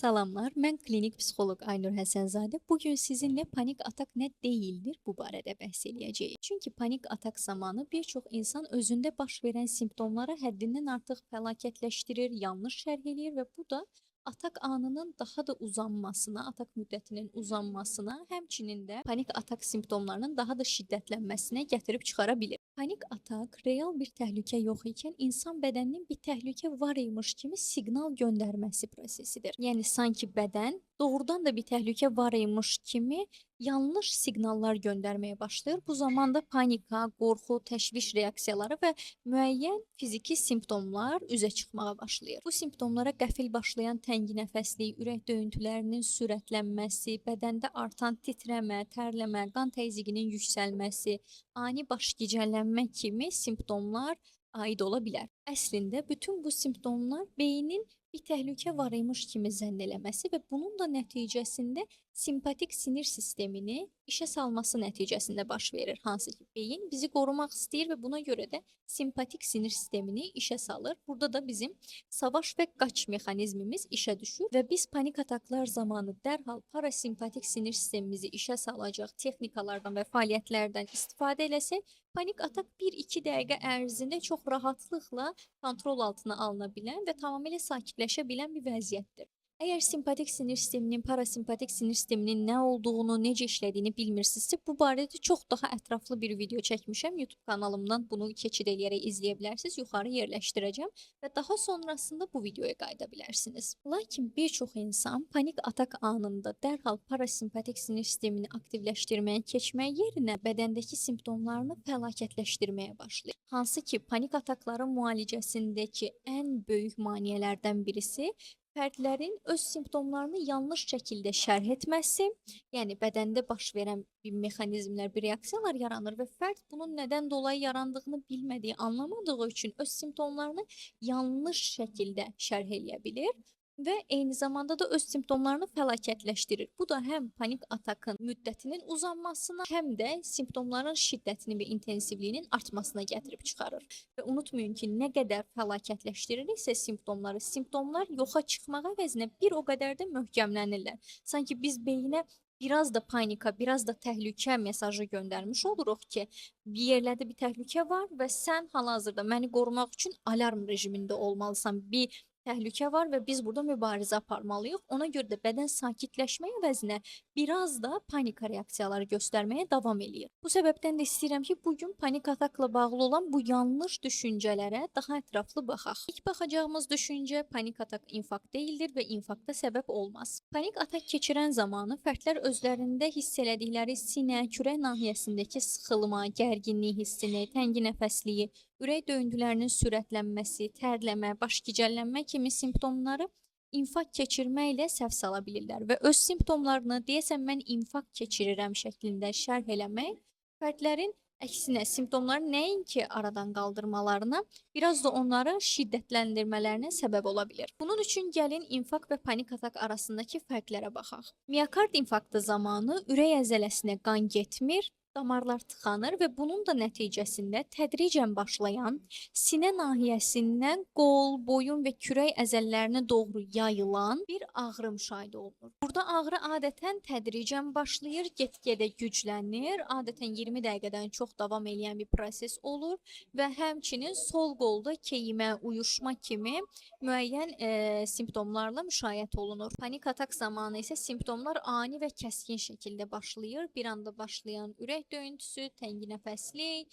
Salamlar, mən klinik psixoloq Aynur Həsənzadə. Bu gün sizinlə panik atak nə deyildir bu barədə bəhs eləyəcəyik. Çünki panik atak zamanı bir çox insan özündə baş verən simptomları həddindən artıq fəlakətləşdirir, yanlış şərh eləyir və bu da atak anının daha da uzanmasına, atak müddətinin uzanmasına, həmçinin də panik atak simptomlarının daha da şiddətlənməsinə gətirib çıxara bilir. Panik atak real bir təhlükə yox ikən insan bədəninin bir təhlükə var imiş kimi siqnal göndərməsi prosesidir. Yəni sanki bədən doğrudan da bir təhlükə var imiş kimi yanlış siqnallar göndərməyə başlayır. Bu zaman da panika, qorxu, təşviş reaksiyaları və müəyyən fiziki simptomlar üzə çıxmağa başlayır. Bu simptomlara qəfil başlayan təngi nəfəslik, ürək döyüntülərinin sürətlənməsi, bədəndə artan titrəmə, tərləmə, qan təzyiqinin yüksəlməsi, ani baş gicəllənmə kimi simptomlar aid ola bilər. Əslində bütün bu simptomlar beynin bir təhlükə var imiş kimi zənn eləməsi və bunun da nəticəsində simpatik sinir sistemini işə salması nəticəsində baş verir. Hansı ki, beyin bizi qorumaq istəyir və buna görə də simpatik sinir sistemini işə salır. Burada da bizim savaş və qaç mexanizmimiz işə düşür və biz panik ataklar zamanı dərhal parasimpatik sinir sistemimizi işə salacaq texnikalardan və fəaliyyətlərdən istifadə eləsək, panik atak 1-2 dəqiqə ərzində çox rahatlıqla kontrol altına alına bilən və tamamilə sakitləşə bilən bir vəziyyətdir. Əgər simpatik sinir sisteminin, parasimpatik sinir sisteminin nə olduğunu, necə işlədiyini bilmirsinizsə, bu barədə çox daha ətraflı bir video çəkmişəm. YouTube kanalımdan bunu keçid eləyərək izləyə bilərsiniz. Yuxarı yerləşdirəcəm və daha sonrasında bu videoya qayıda bilərsiniz. Lakin bir çox insan panik atak anında dərhal parasimpatik sinir sistemini aktivləşdirməyə keçmək yerinə bədəndəki simptomlarını fəlakətləşdirməyə başlayır. Hansı ki, panik atakların müalicəsindəki ən böyük maneələrdən birisi fərdlərin öz simptomlarını yanlış şəkildə şərh etməsi, yəni bədəndə baş verən bir mexanizmlər, bir reaksiyalar yaranır və fərd bunun nədən dolayı yarandığını bilmədiyi, anlamadığı üçün öz simptomlarını yanlış şəkildə şərh eləyə bilir və eyni zamanda da öz simptomlarını fəlakətləşdirir. Bu da həm panik atakın müddətinin uzanmasına, həm də simptomların şiddətinin və intensivliyinin artmasına gətirib çıxarır. Və unutmayın ki, nə qədər fəlakətləşdiririksə simptomları, simptomlar yoxa çıxmaq əvəzinə bir o qədər də möhkəmlənirlər. Sanki biz beyinə biraz da panika, biraz da təhlükə mesajı göndərmiş oluruq ki, bir yerlərdə bir təhlükə var və sən hal-hazırda məni qorumaq üçün alarm rejimində olmalısan. Bir təhlükə var və biz burada mübarizə aparmalıyıq. Ona görə də bədən sakitləşmək əvəzinə biraz da panika reaksiyaları göstərməyə davam eləyir. Bu səbəbdən də istəyirəm ki, bu gün panik atakla bağlı olan bu yanlış düşüncələrə daha ətraflı baxaq. İlk baxacağımız düşüncə panik atak infarkt deyildir və infarkta səbəb olmaz. Panik atak keçirən zamanı fərdlər özlərində hiss elədikləri sinə, kürək nahiyəsindəki sıxılma, gərginlik hissini, təngi nəfəsliyi, ürək döyüntülərinin sürətlənməsi, tərləmə, baş gicəllənmə kimi simptomları infarkt keçirməklə səhv sala bilirlər və öz simptomlarını deyəsən mən infarkt keçirirəm şəklində şərh eləmək fərdlərin əksinə simptomları nəinki aradan qaldırmalarına, biraz da onları şiddətləndirmələrinə səbəb ola bilər. Bunun üçün gəlin infarkt və panik atak arasındakı fərqlərə baxaq. Miokard infarktı zamanı ürək əzələsinə qan getmir, damarlar tıxanır və bunun da nəticəsində tədricən başlayan sinə nahiyəsindən qol, boyun və kürək əzələlərinə doğru yayılan bir ağrı müşahidə olunur. Burada ağrı adətən tədricən başlayır, get-gedə güclənir, adətən 20 dəqiqədən çox davam eləyən bir proses olur və həmçinin sol qolda keyimə, uyuşma kimi müəyyən simptomlarla müşayiət olunur. Panik atak zamanı isə simptomlar ani və kəskin şəkildə başlayır. Bir anda başlayan ürək döyüntüsü, təngi nəfəslik,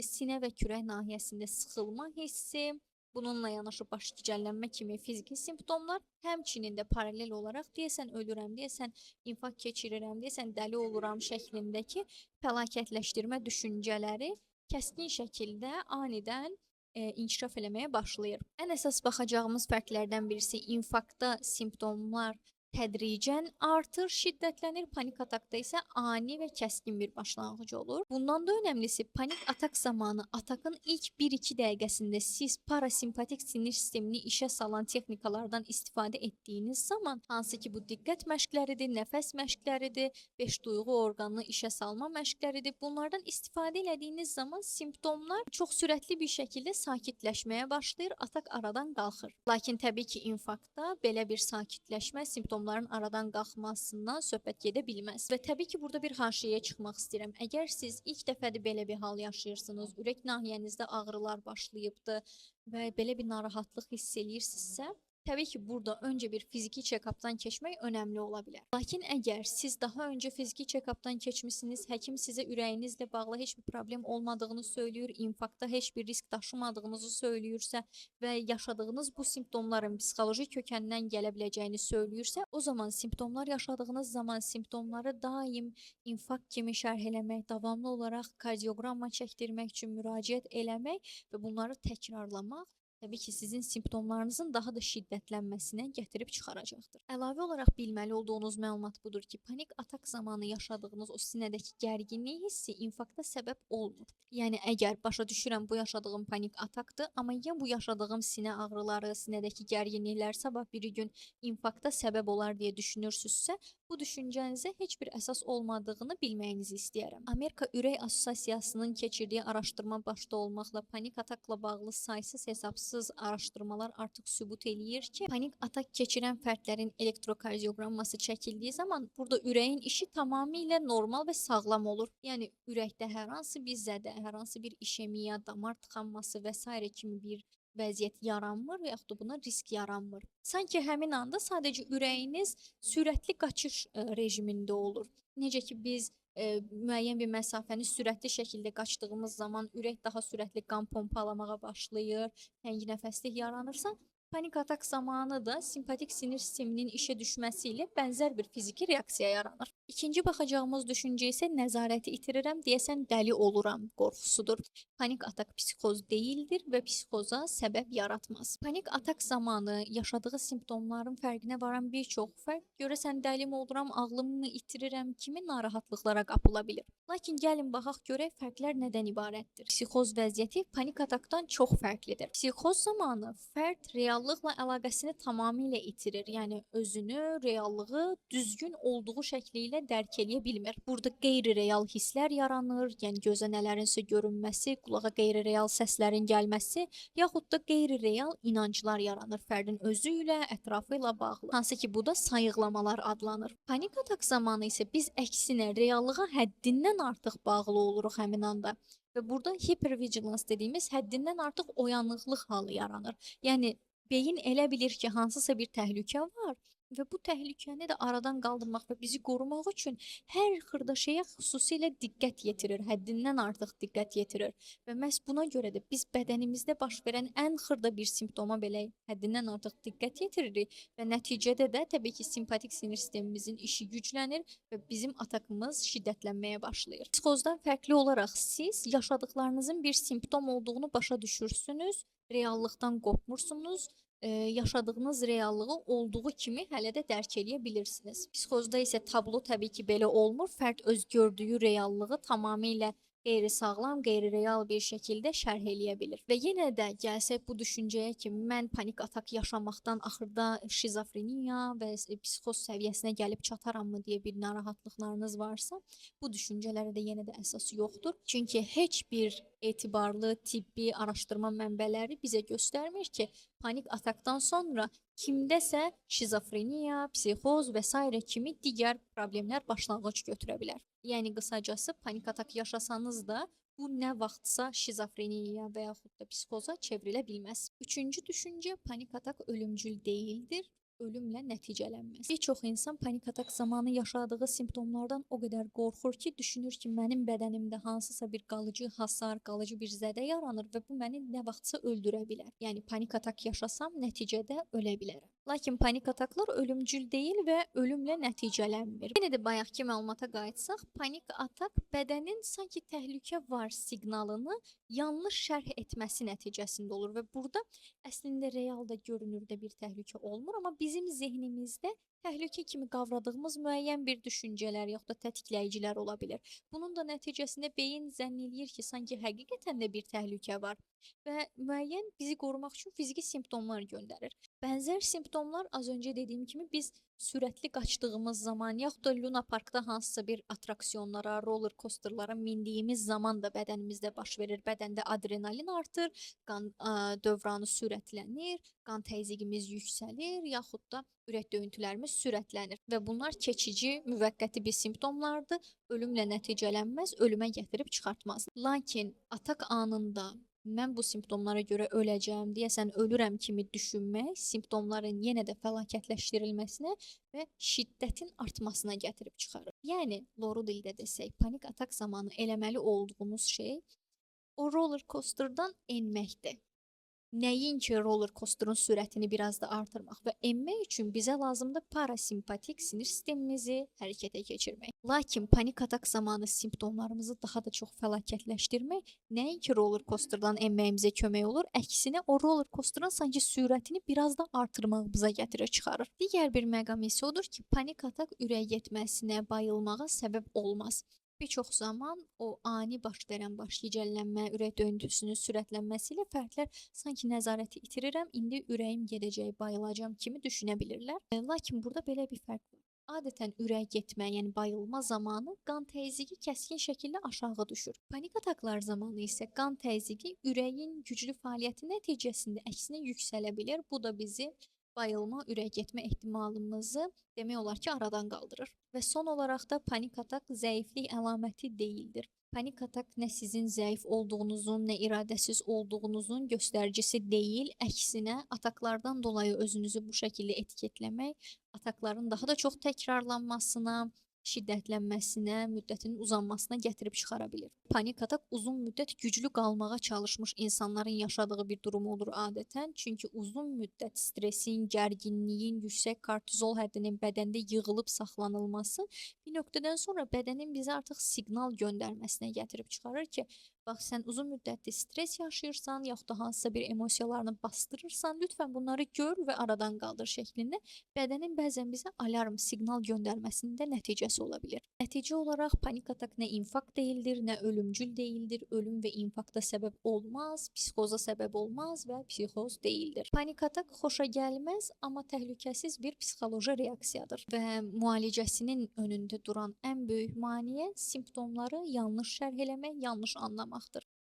sinə və kürək nahiyəsində sıxılma hissi, bununla yanaşı baş gicəllənmə kimi fiziki simptomlar, həmçinin də paralel olaraq deyəsən ölürəm, deyəsən infarkt keçirirəm, deyəsən dəli oluram şəklindəki fəlakətləşdirmə düşüncələri kəskin şəkildə anidən inkişaf eləməyə başlayır. Ən əsas baxacağımız fərqlərdən birisi infarktda simptomlar tədricən artır, şiddətlənir. Panik atakda isə ani və kəskin bir başlanğıc olur. Bundan da önəmlisi, panik atak zamanı atakın ilk 1-2 dəqiqəsində siz parasimpatik sinir sistemini işə salan texnikalardan istifadə etdiyiniz zaman, hansı ki bu diqqət məşqləridir, nəfəs məşqləridir, 5 duyğu orqanını işə salma məşqləridir, bunlardan istifadə elədiyiniz zaman simptomlar çox sürətli bir şəkildə sakitləşməyə başlayır, atak aradan qalxır. Lakin təbii ki, infarktda belə bir sakitləşmə, simptomların aradan qalxmasından söhbət gedə bilməz. Və təbii ki, burada bir haşiyəyə çıxmaq istəyirəm. Əgər siz ilk dəfədir belə bir hal yaşayırsınız, ürək nahiyənizdə ağrılar başlayıbdı və belə bir narahatlıq hiss eləyirsinizsə, təbii ki, burada öncə bir fiziki check-updan keçmək önəmli ola bilər. Lakin əgər siz daha öncə fiziki check-updan keçmisiniz, həkim sizə ürəyinizlə bağlı heç bir problem olmadığını söylüyür, infarktda heç bir risk daşımadığınızı söylüyürsə və yaşadığınız bu simptomların psixoloji kökəndən gələ biləcəyini söylüyürsə, o zaman simptomlar yaşadığınız zaman simptomları daim infarkt kimi şərh eləmək, davamlı olaraq kardioqramma çəkdirmək üçün müraciət eləmək və bunları təkrarlamaq təbii ki, sizin simptomlarınızın daha da şiddətlənməsinə gətirib çıxaracaqdır. Əlavə olaraq bilməli olduğunuz məlumat budur ki, panik atak zamanı yaşadığınız o sinədəki gərginlik hissi infarkta səbəb olmur. Yəni, əgər başa düşürəm bu yaşadığım panik atakdır, amma ya bu yaşadığım sinə ağrıları, sinədəki gərginliklər sabah bir gün infarkta səbəb olar deyə düşünürsünüzsə, bu düşüncənizə heç bir əsas olmadığını bilməyinizi istəyərəm. Amerika Ürək Assosiasiyasının keçirdiyi araşdırma başda olmaqla panik atakla bağlı saysız hesabsız araşdırmalar artıq sübut eləyir ki, panik atak keçirən fərdlərin elektrokardioqramması çəkildiyi zaman burada ürəyin işi tamamilə normal və sağlam olur. Yəni, ürəkdə hər hansı bir zədə, hər hansı bir işemiya, damar tıxanması və s. kimi bir vəziyyət yaranmır və yaxud da buna risk yaranmır. Sanki həmin anda sadəcə ürəyiniz sürətli qaçış rejimində olur. Necə ki, biz müəyyən bir məsafəni sürətli şəkildə qaçdığımız zaman ürək daha sürətli qan pompalamağa başlayır, təngi nəfəslik yaranırsa, panik atak zamanı da simpatik sinir sisteminin işə düşməsi ilə bənzər bir fiziki reaksiya yaranır. İkinci baxacağımız düşüncə isə nəzarəti itirirəm, deyəsən dəli oluram qorxusudur. Panik atak psixoz deyildir və psixoza səbəb yaratmaz. Panik atak zamanı yaşadığı simptomların fərqinə varan bir çox fərd görəsən dəli mi oluram, ağlımı itirirəm kimi narahatlıqlara qapıla bilir. Lakin gəlin baxaq görək fərqlər nədən ibarətdir. Psixoz vəziyyəti panik atakdan çox fərqlidir. Psixoz zamanı fərd reallıqla əlaqəsini tamamilə itirir. Yəni özünü, reallığı düzgün olduğu şəkli ilə dərk eləyə bilmir. Burada qeyri-real hisslər yaranır, yəni gözə nələrinsə görünməsi, qulağa qeyri-real səslərin gəlməsi, yaxud da qeyri-real inanclar yaranır fərdin özü ilə, ətrafı ilə bağlı. Hansı ki, bu da sayıqlamalar adlanır. Panik atak zamanı isə biz əksinə reallığa həddindən artıq bağlı oluruq həmin anda. Və burada hipervigilans dediyimiz həddindən artıq oyanıqlıq halı yaranır. Yəni beyin elə bilir ki, hansısa bir təhlükə var və bu təhlükəni də aradan qaldırmaq və bizi qorumaq üçün hər xırda şeyə xüsusilə diqqət yetirir, həddindən artıq diqqət yetirir. Və məhz buna görə də biz bədənimizdə baş verən ən xırda bir simptoma belə həddindən artıq diqqət yetiririk və nəticədə də təbii ki, simpatik sinir sistemimizin işi güclənir və bizim atakımız şiddətlənməyə başlayır. Psixozdan fərqli olaraq siz yaşadıklarınızın bir simptom olduğunu başa düşürsünüz, reallıqdan qopmursunuz, yaşadığınız reallığı olduğu kimi hələ də dərk eləyə bilirsiniz. Psixozda isə tablo təbii ki, belə olmur. Fərd öz gördüyü reallığı tamamilə qeyri-sağlam, qeyri-real bir şəkildə şərh eləyə bilir. Və yenə də gəlsək bu düşüncəyə ki, mən panik atak yaşamaqdan axırda şizofreniya və psixoz səviyyəsinə gəlib çatarammı deyə bir narahatlıqlarınız varsa, bu düşüncələrə də yenə də əsas yoxdur. Çünki heç bir etibarlı tibbi araşdırma mənbələri bizə göstərmir ki, panik atakdan sonra kimdəsə şizofreniya, psixoz və s. kimi digər problemlər başlanğıc götürə bilər. Yəni qısacası panik atak yaşasanız da bu nə vaxtsa şizofreniyaya və yaxud da psixoza çevrilə bilməz. Üçüncü düşüncə, panik atak ölümcül deyildir, ölümlə nəticələnməz. Bir çox insan panik atak zamanı yaşadığı simptomlardan o qədər qorxur ki, düşünür ki, mənim bədənimdə hansısa bir qalıcı hasar, qalıcı bir zədə yaranır və bu məni nə vaxtsa öldürə bilər. Yəni panik atak yaşasam nəticədə ölə bilərəm. Lakin panik ataklar ölümcül deyil və ölümlə nəticələnmir. Yenə də bayaqki məlumata qayıtsaq, panik atak bədənin sanki təhlükə var siqnalını yanlış şərh etməsi nəticəsində olur və burada əslində realda görünürdə bir təhlükə olmur, amma bizim zehnimizdə təhlükə kimi qavradığımız müəyyən bir düşüncələr yaxud da tətikləyicilər ola bilər. Bunun da nəticəsində beyin zənn eləyir ki, sanki həqiqətən də bir təhlükə var və müəyyən bizi qorumaq üçün fiziki simptomlar göndərir. Bənzər simptomlar az öncə dediyim kimi biz sürətli qaçdığımız zaman yaxud da Luna Parkda hansısa bir attraksiyonlara, roller coasterlara mindiyimiz zaman da bədənimizdə baş verir. Bədəndə adrenalin artır, qan dövranı sürətlənir, qan təzyiqimiz yüksəlir, yaxud da ürək döyüntülərimiz sürətlənir və bunlar keçici, müvəqqəti bir simptomlardır. Ölümlə nəticələnməz, ölümə gətirib çıxartmaz. Lakin atak anında mən bu simptomlara görə öləcəyəm, deyəsən ölürəm kimi düşünmək simptomların yenə də fəlakətləşdirilməsinə və şiddətin artmasına gətirib çıxarır. Yəni, loru dildə desək, panik atak zamanı eləməli olduğumuz şey o roller coasterdan enməkdir. Nəinki roller coasterın sürətini biraz da artırmaq və enmək üçün bizə lazımdır parasimpatik sinir sistemimizi hərəkətə keçirmək. Lakin panik atak zamanı simptomlarımızı daha da çox fəlakətləşdirmək nəinki roller coasterdan enməyimizə kömək olur, əksinə o roller coasterın sanki sürətini biraz da artırmağımıza gətirir çıxarır. Digər bir məqam isə odur ki, panik atak ürək getməsinə, bayılmağa səbəb olmaz. Bir çox zaman o ani baş verən baş gicəllənmə, ürək döyüntüsünün sürətlənməsi ilə fərdlər sanki nəzarəti itirirəm, indi ürəyim gedəcək, bayılacam kimi düşünə bilirlər. Lakin burada belə bir fərq var. Adətən ürək getmə, yəni bayılma zamanı qan təzyiqi kəskin şəkildə aşağı düşür. Panik ataklar zamanı isə qan təzyiqi ürəyin güclü fəaliyyəti nəticəsində əksinə yüksələ bilir. Bu da bizi bayılma, ürək getmə ehtimalımızı demək olar ki, aradan qaldırır. Və son olaraq da panik atak zəiflik əlaməti deyildir. Panik atak nə sizin zəif olduğunuzun, nə iradəsiz olduğunuzun göstəricisi deyil. Əksinə, ataklardan dolayı özünüzü bu şəkildə etiketləmək atakların daha da çox təkrarlanmasına, şiddətlənməsinə, müddətinin uzanmasına gətirib çıxara bilir. Panik atak uzun müddət güclü qalmağa çalışmış insanların yaşadığı bir durum olur adətən. Çünki uzun müddət stresin, gərginliyin, yüksək kortizol həddinin bədəndə yığılıb saxlanılması bir nöqtədən sonra bədənin bizə artıq siqnal göndərməsinə gətirib çıxarır ki, bax sən uzun müddətli stres yaşayırsan, yaxud da hansısa bir emosiyalarını bastırırsan, lütfən bunları gör və aradan qaldır şəklində bədənin bəzən bizə alarm, siqnal göndərməsinin də nəticəsi ola bilər. Nəticə olaraq panik atak nə infarkt deyildir, nə ölümcül deyildir, ölüm və infarkta səbəb olmaz, psixoza səbəb olmaz və psixoz deyildir. Panik atak xoşa gəlməz, amma təhlükəsiz bir psixoloji reaksiyadır və müalicəsinin önündə duran ən böyük maneə simptomları yanlış şərh eləmək, yanlış anlamaqdır.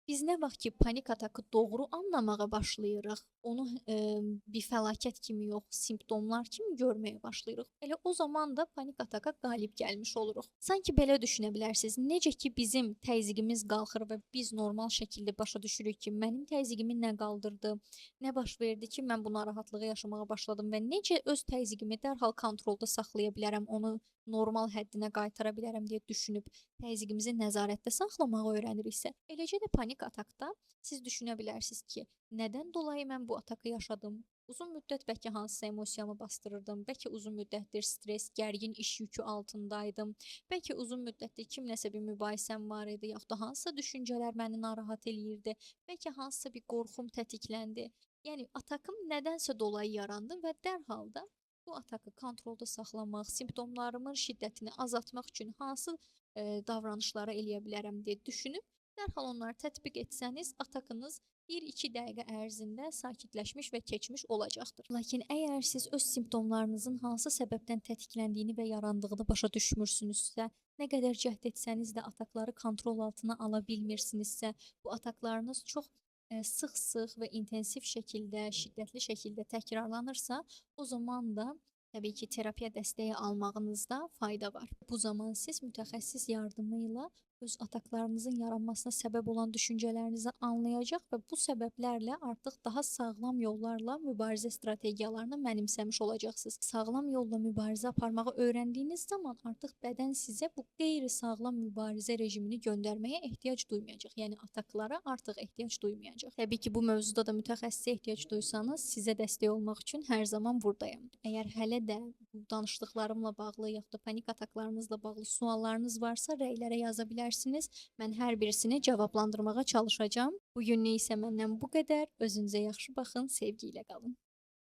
Biz nə vaxt ki panik atakı doğru anlamağa başlayırıq, onu bir fəlakət kimi yox, simptomlar kimi görməyə başlayırıq. Elə o zaman da panik ataka qalib gəlmiş oluruq. Sanki belə düşünə bilərsiniz. Necə ki bizim təzyiqimiz qalxır və biz normal şəkildə başa düşürük ki, mənim təzyiqimi nə qaldırdı, nə baş verdi ki, mən bu narahatlığı yaşamağa başladım və necə öz təzyiqimi dərhal kontrolda saxlaya bilərəm, onu normal həddinə qaytara bilərəm deyə düşünüb təzyiqimizi nəzarətdə saxlamağı öyrəniriksə, eləcə də panik atakda siz düşünə bilərsiniz ki, nədən dolayı mən bu atakı yaşadım? Uzun müddət bəlkə hansısa emosiyamı bastırırdım, bəlkə uzun müddətdir stres, gərgin iş yükü altındaydım, bəlkə uzun müddətdir kimləsə bir mübahisəm var idi, yaxud da hansısa düşüncələr məni narahat eləyirdi, bəlkə hansısa bir qorxum tətikləndi. Yəni atakım nədənsə dolayı yarandı və dərhal da bu atakı kontrolda saxlamaq, simptomlarımın şiddətini azaltmaq üçün hansı davranışları eləyə bilərəm deyə düşünüb dərhal onları tətbiq etsəniz, atakınız 1-2 dəqiqə ərzində sakitləşmiş və keçmiş olacaqdır. Lakin əgər siz öz simptomlarınızın hansı səbəbdən tətikləndiyini və yarandığını başa düşmürsünüzsə, nə qədər cəhd etsəniz də atakları kontrol altına ala bilmirsinizsə, bu ataklarınız çox sıx-sıx və intensiv şəkildə, şiddətli şəkildə təkrarlanırsa, o zaman da təbii ki, terapiya dəstəyi almağınızda fayda var. Bu zaman siz mütəxəssis yardımı ilə öz ataklarınızın yaranmasına səbəb olan düşüncələrinizi anlayacaq və bu səbəblərlə artıq daha sağlam yollarla mübarizə strategiyalarını mənimsəmiş olacaqsınız. Sağlam yolla mübarizə aparmağı öyrəndiyiniz zaman artıq bədən sizə bu qeyri-sağlam mübarizə rejimini göndərməyə ehtiyac duymayacaq. Yəni ataklara artıq ehtiyac duymayacaq. Təbii ki, bu mövzuda da mütəxəssisə ehtiyac duysanız, sizə dəstək olmaq üçün hər zaman buradayam. Əgər hələ də bu danışdıqlarımla bağlı yaxud da panik ataklarınızla bağlı suallarınız varsa, rəylərə yaza bilərsiniz. Mən hər birisini cavablandırmağa çalışacağam. Bu günlük isə məndən bu qədər. Özünüzə yaxşı baxın, sevgi ilə qalın.